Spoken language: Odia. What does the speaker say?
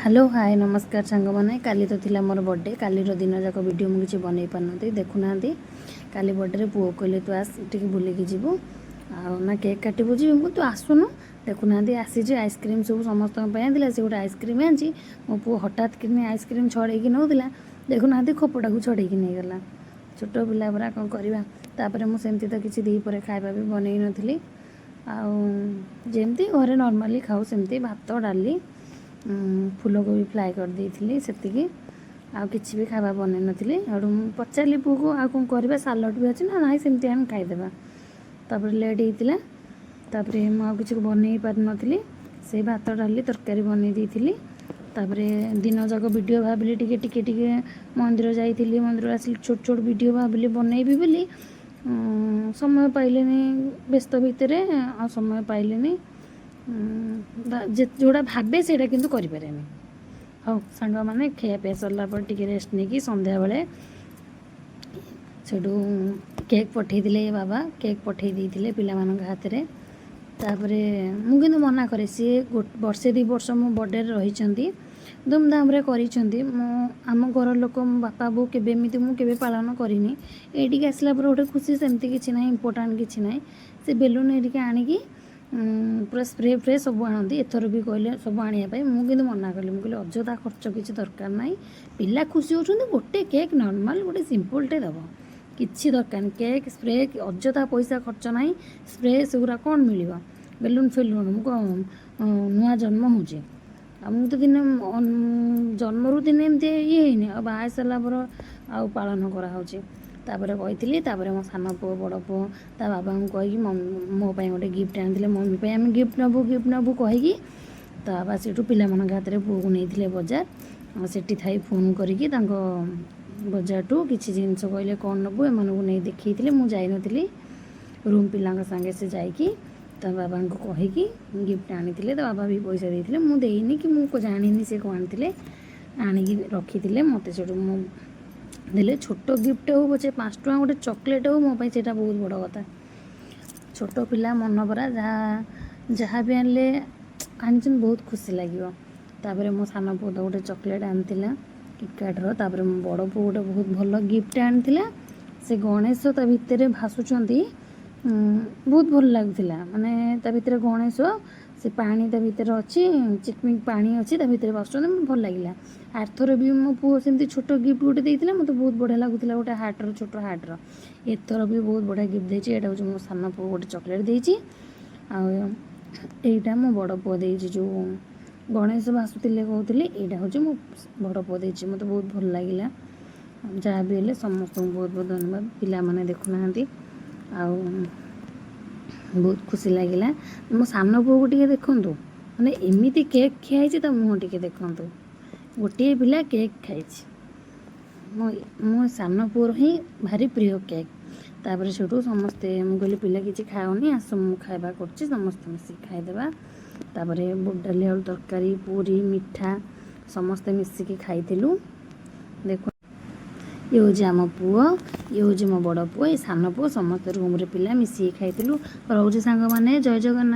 ହ୍ୟାଲୋ, ହାଏ, ନମସ୍କାର ସାଙ୍ଗମାନେ। କାଲି ତ ଥିଲା ମୋର ବର୍ଥଡ଼େ। କାଲିର ଦିନ ଯାକ ଭିଡ଼ିଓ ମୁଁ କିଛି ବନେଇ ପାରିନଥିଲି। ଦେଖୁନାହାନ୍ତି, କାଲି ବର୍ଥଡ଼େରେ ପୁଅ କହିଲେ, "ତୁ ଆସ, ଟିକେ ବୁଲିକି ଯିବୁ ଆଉ ନା କେକ୍ କାଟିବୁ ଯିବି।" ମୁଁ, "ତୁ ଆସୁନୁ।" ଦେଖୁନାହାନ୍ତି, ଆସିଛି, ଆଇସ୍କ୍ରିମ୍ ସବୁ ସମସ୍ତଙ୍କ ପାଇଁ ଆଣିଥିଲା। ସେ ଗୋଟେ ଆଇସ୍କ୍ରିମ୍ ଆଣିଛି। ମୋ ପୁଅ ହଠାତ୍ କିନି ଆଇସ୍କ୍ରିମ୍ ଛଡ଼େଇକି ନେଉଥିଲା, ଦେଖୁନାହାନ୍ତି, ଖୋପଟାକୁ ଛଡ଼େଇକି ନେଇଗଲା। ଛୋଟ ପିଲା ପରା, କ'ଣ କରିବା? ତାପରେ ମୁଁ ସେମିତି ତ କିଛି ଦ୍ୱିପହରେ ଖାଇବା ବି ବନେଇ ନଥିଲି। ଆଉ ଯେମିତି ଘରେ ନର୍ମାଲି ଖାଉ, ସେମିତି ଭାତ, ଡାଲି, ଫୁଲକୋବି ଫ୍ରାଏ କରିଦେଇଥିଲି, ସେତିକି। ଆଉ କିଛି ବି ଖାଇବା ବନେଇ ନଥିଲି। ସେଠୁ ମୁଁ ପଚାରିଲି ପୁଅକୁ, "ଆଉ କ'ଣ କରିବା? ସାଲଡ଼ ବି ଅଛି।" "ନା, ନାହିଁ, ସେମିତି ଆମେ ଖାଇଦେବା।" ତାପରେ ଲେଟ୍ ହେଇଥିଲା। ତାପରେ ମୁଁ ଆଉ କିଛି ବନେଇ ପାରିନଥିଲି। ସେଇ ଭାତ, ଡାଲି, ତରକାରୀ ବନେଇ ଦେଇଥିଲି। ତାପରେ ଦିନ ଯାକ ଭିଡ଼ିଓ ଭାବିଲି ଟିକେ ଟିକେ ଟିକେ ମନ୍ଦିର ଯାଇଥିଲି, ମନ୍ଦିର ଆସିଲି, ଛୋଟ ଛୋଟ ଭିଡ଼ିଓ ଭାବିଲି ବନେଇବି ବୋଲି, ସମୟ ପାଇଲିନି। ବ୍ୟସ୍ତ ଭିତରେ ଆଉ ସମୟ ପାଇଲିନି। ଯେଉଁଟା ଭାବେ, ସେଇଟା କିନ୍ତୁ କରିପାରେନି। ହଉ ସାଙ୍ଗମାନେ, ଖିଆ ପିଆ ସରିଲା ପରେ ଟିକେ ରେଷ୍ଟ ନେଇକି ସନ୍ଧ୍ୟାବେଳେ ସେଠୁ କେକ୍ ପଠେଇଥିଲେ। ବାବା କେକ୍ ପଠେଇ ଦେଇଥିଲେ ପିଲାମାନଙ୍କ ହାତରେ। ତାପରେ ମୁଁ କିନ୍ତୁ ମନା କରେ। ସିଏ ବର୍ଷେ 2 ବର୍ଷ ମୋ ବର୍ଥଡ଼େରେ ରହିଛନ୍ତି, ଧୁମଧାମରେ କରିଛନ୍ତି। ମୁଁ, ଆମ ଘର ଲୋକ, ମୋ ବାପା ବୋଉ କେବେ ଏମିତି ମୁଁ କେବେ ପାଳନ କରିନି। ଏଇଠିକି ଆସିଲା ପରେ ଗୋଟେ ଖୁସି। ସେମିତି କିଛି ନାହିଁ, ଇମ୍ପୋର୍ଟାଣ୍ଟ କିଛି ନାହିଁ। ସେ ବେଲୁନ୍ ହେରିକା ଆଣିକି ପୁରା ସ୍ପ୍ରେ ଫ୍ରେ ସବୁ ଆଣନ୍ତି। ଏଥର ବି କହିଲେ ସବୁ ଆଣିବା ପାଇଁ। ମୁଁ କିନ୍ତୁ ମନା କଲି। ମୁଁ କହିଲି, "ଅଯଥା ଖର୍ଚ୍ଚ କିଛି ଦରକାର ନାହିଁ। ପିଲା ଖୁସି ହେଉଛନ୍ତି। ଗୋଟେ କେକ୍ ନର୍ମାଲ୍, ଗୋଟେ ସିମ୍ପଲ୍ଟେ ଦେବ। କିଛି ଦରକାର ନାହିଁ କେକ୍, ସ୍ପ୍ରେ, ଅଯଥା ପଇସା ଖର୍ଚ୍ଚ ନାହିଁ। ସ୍ପ୍ରେ ସେଗୁଡ଼ା କ'ଣ ମିଳିବ? ବେଲୁନ୍ ଫେଲୁନ୍, ମୁଁ କ'ଣ ନୂଆ ଜନ୍ମ ହେଉଛି? ଆଉ ମୁଁ ତ ଦିନେ ଜନ୍ମରୁ ଦିନେ ଏମିତି ଇଏ ହେଇନି, ଆଉ ବାହା ହେଇସାରିଲା ପରେ ଆଉ ପାଳନ କରାହେଉଛି?" ତାପରେ କହିଥିଲି। ତାପରେ ମୋ ସାନ ପୁଅ, ବଡ଼ ପୁଅ ତା ବାବାଙ୍କୁ କହିକି ମୋ ପାଇଁ ଗୋଟେ ଗିଫ୍ଟ ଆଣିଥିଲେ। ମମି ପାଇଁ ଆମେ ଗିଫ୍ଟ ନେବୁ, ଗିଫ୍ଟ ନେବୁ କହିକି ତା ବାବା ସେଠୁ ପିଲାମାନଙ୍କ ହାତରେ ପୁଅକୁ ନେଇଥିଲେ ବଜାର। ଆଉ ସେଠି ଥାଇ ଫୋନ୍ କରିକି ତାଙ୍କ ବଜାରଠୁ କିଛି ଜିନିଷ କହିଲେ, "କ'ଣ ନେବୁ?" ଏମାନଙ୍କୁ ନେଇ ଦେଖେଇଥିଲେ। ମୁଁ ଯାଇନଥିଲି। ରୁମ୍ ପିଲାଙ୍କ ସାଙ୍ଗେ ସେ ଯାଇକି ତା ବାବାଙ୍କୁ କହିକି ଗିଫ୍ଟ ଆଣିଥିଲେ। ତା ବାବା ବି ପଇସା ଦେଇଥିଲେ। ମୁଁ ଦେଇନି କି ମୁଁ ଜାଣିନି ସେ କ'ଣ ଆଣିଥିଲେ। ଆଣିକି ରଖିଥିଲେ ମୋତେ। ସେଠୁ ମୁଁ ଦେଲେ। ଛୋଟ ଗିଫ୍ଟ ହଉ ପଛେ, 5 ଟଙ୍କା ଗୋଟେ ଚକୋଲେଟ୍ ହଉ, ମୋ ପାଇଁ ସେଇଟା ବହୁତ ବଡ଼ କଥା। ଛୋଟ ପିଲା ମନ ପରା, ଯାହା ଯାହା ବି ଆଣିଲେ, ଆଣିଛନ୍ତି, ବହୁତ ଖୁସି ଲାଗିବ। ତାପରେ ମୋ ସାନ ପୁଅ ତ ଗୋଟେ ଚକୋଲେଟ୍ ଆଣିଥିଲା କିଟକାଟ୍ର। ତାପରେ ମୋ ବଡ଼ ପୁଅ ଗୋଟେ ବହୁତ ଭଲ ଗିଫ୍ଟ ଆଣିଥିଲା। ସେ ଗଣେଶ ତା ଭିତରେ ଭାସୁଛନ୍ତି, ବହୁତ ଭଲ ଲାଗୁଥିଲା। ମାନେ ତା ଭିତରେ ଗଣେଶ, ସେ ପାଣି ତା ଭିତରେ ଅଛି, ଚିକମିକ ପାଣି ଅଛି, ତା ଭିତରେ ଭାସୁଛନ୍ତି। ମୋତେ ଭଲ ଲାଗିଲା। ଆରଥର ବି ମୋ ପୁଅ ସେମିତି ଛୋଟ ଗିଫ୍ଟ ଗୋଟେ ଦେଇଥିଲା, ମୋତେ ବହୁତ ବଢ଼ିଆ ଲାଗୁଥିଲା, ଗୋଟେ ହାର୍ଟର, ଛୋଟ ହାର୍ଟର। ଏଥର ବି ବହୁତ ବଢ଼ିଆ ଗିଫ୍ଟ ଦେଇଛି। ଏଇଟା ହେଉଛି ମୋ ସାନ ପୁଅ ଗୋଟେ ଚକୋଲେଟ୍ ଦେଇଛି ଆଉ ଏଇଟା ମୋ ବଡ଼ ପୁଅ ଦେଇଛି। ଯେଉଁ ଗଣେଶ ଭାସୁଥିଲେ କହୁଥିଲି, ଏଇଟା ହେଉଛି ମୋ ବଡ଼ ପୁଅ ଦେଇଛି। ମୋତେ ବହୁତ ଭଲ ଲାଗିଲା। ଯାହା ବି ହେଲେ ସମସ୍ତଙ୍କୁ ବହୁତ ବହୁତ ଧନ୍ୟବାଦ। ପିଲାମାନେ ଦେଖୁନାହାନ୍ତି, ଆଉ ବହୁତ ଖୁସି ଲାଗିଲା। ମୋ ସାନ ପୁଅକୁ ଟିକେ ଦେଖନ୍ତୁ, ମାନେ ଏମିତି କେକ୍ ଖିଆ ହେଇଛି, ତା ମୁହଁ ଟିକେ ଦେଖନ୍ତୁ। ଗୋଟିଏ ପିଲା କେକ୍ ଖାଇଛି। ମୋ ମୋ ସାନ ପୁଅର ହିଁ ଭାରି ପ୍ରିୟ କେକ୍। ତାପରେ ସେଠୁ ସମସ୍ତେ, ମୁଁ କହିଲି, "ପିଲା କିଛି ଖାଅନି, ଆସ, ମୁଁ ଖାଇବା କରୁଛି, ସମସ୍ତେ ମିଶିକି ଖାଇଦେବା।" ତାପରେ ବୁଟ ଡାଲି ଆଳୁ ତରକାରୀ, ପୁରୀ, ମିଠା ସମସ୍ତେ ମିଶିକି ଖାଇଥିଲୁ। ଦେଖ, ଇଏ ହେଉଛି ଆମ ପୁଅ, ଇଏ ହେଉଛି ମୋ ବଡ଼ ପୁଅ, ଏ ସାନ ପୁଅ, ସମସ୍ତେ ରୁମ୍ରେ ପିଲା ମିଶିକି ଖାଇଥିଲୁ। ରହୁଛି ସାଙ୍ଗମାନେ, ଜୟ ଜଗନ୍ନାଥ।